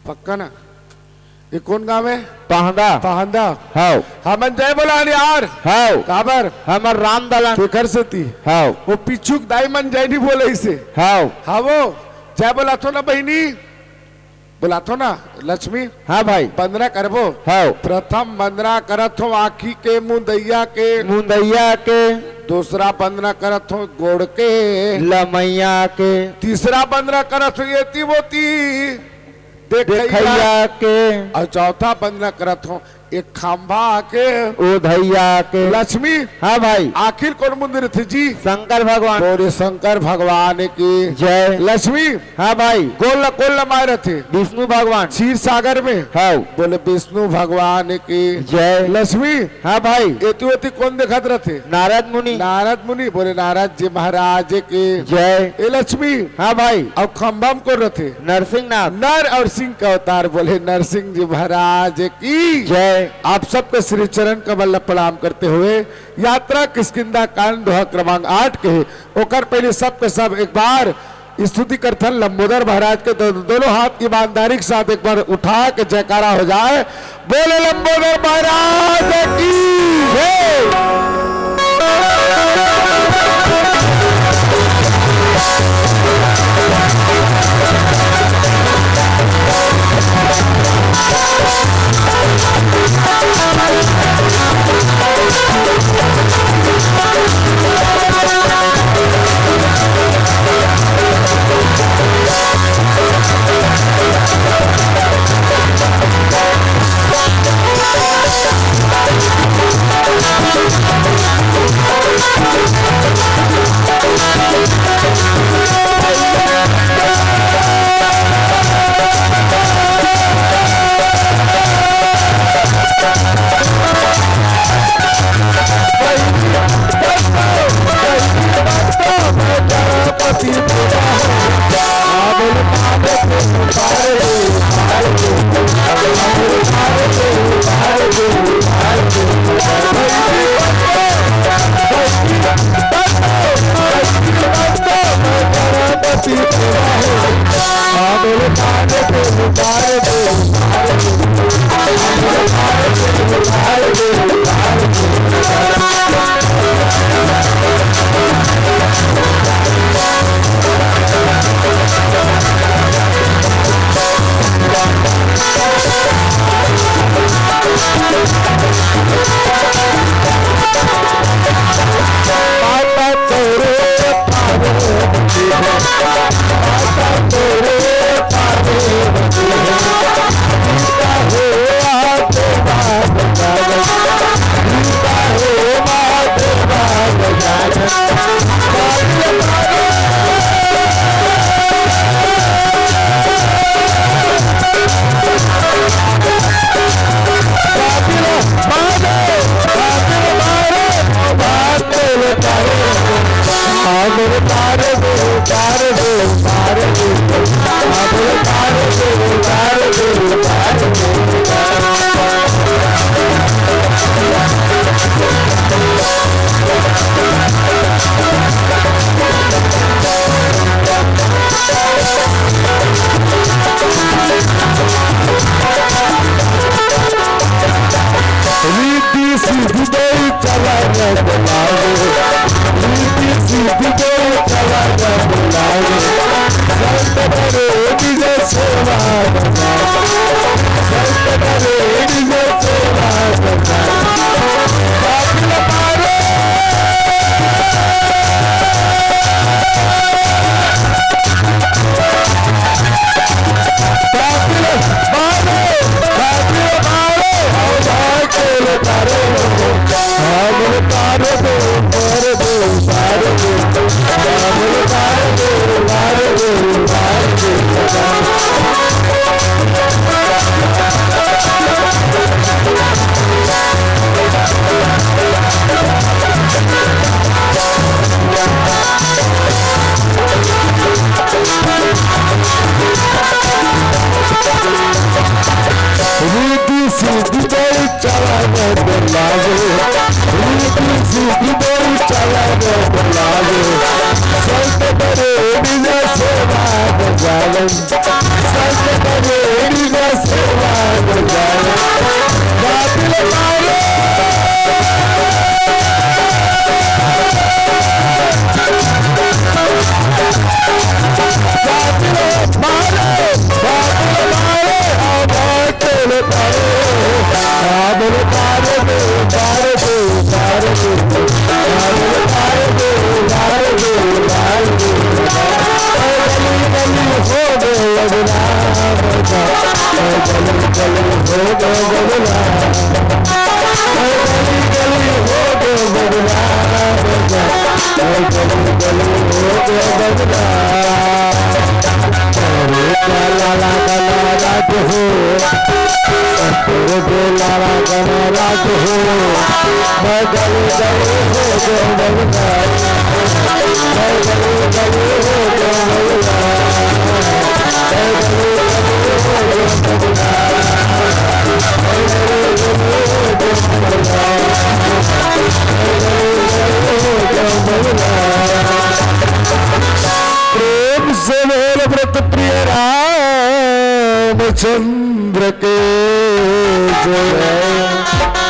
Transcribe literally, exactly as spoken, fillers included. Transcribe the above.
पक्का ना? ये कौन गांव है? पाहंदा। पाहंदा। हाव। हमन जय बोला यार। हाव। काबर? हमर राम दलन। तेकर सेती। हाव। वो पिछुक दाई मन जय नहीं बोले इसे। हाव। हाव। जय बोलाथो ना बहिनी? बोलाथो ना लक्ष्मी? हाँ भाई। बंदना करबो? हाव। प्रथम बंदना करत हो आँखी के, मुंदैया के। मुंदैया के। दूसरा बंदना करत हो गोड़ के। लमैया के। तीसरा बंदना करत हो एती वोती। देखइया देखइया के। अउ चौथा बंदना करत हो एक खंभा के। ओधइया के। लक्ष्मी। हाँ भाई। आखिर कोन मुंदरी रथे जी? शंकर भगवान। बोले शंकर भगवान की जय। लक्ष्मी। हाँ भाई। कोन ल, कोन ल माय रथे? विष्णु भगवान। क्षीर सागर में। हाँ। बोले विष्णु भगवान की जय। लक्ष्मी। हाँ भाई। एती ओती कोन देखत रथे? नारद मुनि। नारद मुनि। बोले नारद जी महाराज की जय। ए लक्ष्मी। हाँ भाई। अउ खंभा म कोन रथे? नरसिंह नाथ। नर अउ सिंह के अवतार। बोले नरसिंह जी महाराज की जय। आप सबके श्री चरण कमल ल प्रणाम करते हुए यात्रा किष्किंधा कांड दोहा क्रमांक आठ के हे, ओकर पहले सबके सब एक बार स्तुति करथन लंबोदर महाराज के। दो-, दोनों हाथ ईमानदारी के साथ एक बार उठा के जयकारा हो जाए। बोले लंबोदर महाराज की जय। रिद्धि सिद्धि दई चला रे बुलावे, रिद्धि सिद्धि दई चला रे बुलावे, संत बड़े निज सेवा बजावे, संत बड़े निज सेवा बजावे। बादल मारे, बादल मारे, बादल मारे, रिद्धि सिद्धि दई चला रे बुलावे, रिद्धि सिद्धि दई चला रे बुलावे, संत बड़े निज सेवा बजावे, संत बड़े निज प्रेम से बोल व्रत प्रिय रामचंद्र के जय।